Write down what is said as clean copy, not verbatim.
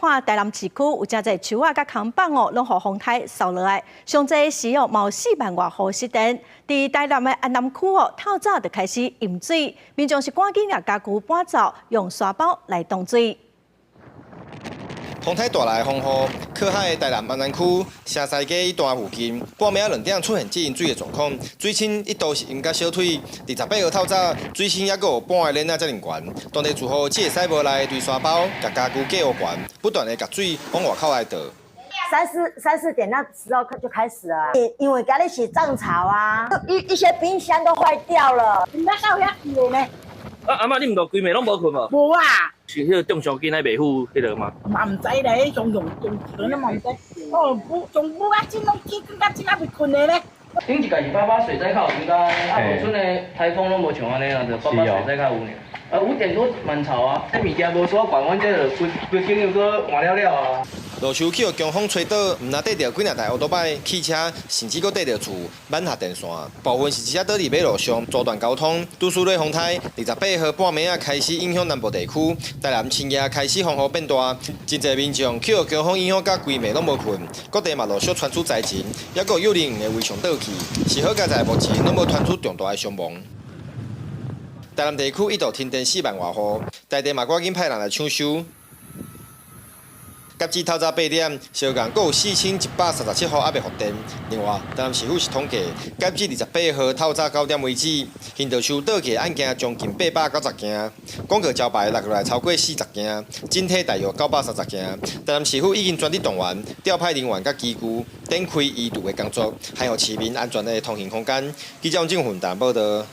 看台南市區有誠濟樹仔佮扛棒哦，攏予風颱掃落來。上濟時哦，嘛有4萬外戶失電。佇台南的安南區哦，透早就開始淹水，民眾是趕緊共家具搬走，用沙包來擋水。風颱帶來風雨，靠海的台南安南區城西街一段附近，半暝仔2點出現這淹水的狀況，水深一度是淹甲小腿。28號透早，水深猶閣有半个輪仔遮爾懸，當地住戶只會使無奈對沙包共家具架予懸，不斷的共水往外口來倒。三四點那時候就開始了，因為今日是漲潮啊，一些冰箱都壞掉了。毋捌到遐久呢。啊，阿嬤，你毋著規暝攏無睏無？無啊。是彼個中小囡仔袂赴彼個嗎？嘛毋知咧，彼種用用錢嘛毋知。哦，不，從母啊真攏起，到這猶未睏的咧。頂一屆是八八水災較有應該，啊，無賰的颱風攏無像按呢啊，就八八水災較有爾。啊，5點多滿潮啊，這物件無煞懸，阮這就規規間又閣換了了啊。路樹去予強風吹倒，毋但綴著幾若台歐多擺汽車，甚至閣綴著厝，挽下電線。部分是直接倒佇馬路上，阻斷交通。拄拄咧風颱，28號半暝仔開始影響南部地區，台南深夜開始風雨變大，真濟民眾去予強風影響甲規暝攏無睏，各地嘛陸續傳出災情，猶閣有人的圍牆倒去，是好佳哉目前攏無傳出重大的傷亡。台南地區一度停電4萬外戶，台電嘛趕緊派人來搶修。截至透早8點，小港閣有4137戶猶未復電。另外，台南市府是統計，截至28號透早9點為止，行道樹倒去的案件將近890件，廣告招牌落落來超過40件，整體大約930件。台南市府已經全體動員，調派人員佮機具，展開移除的工作，還予市民安全的通行空間。記者王正雲台南報導。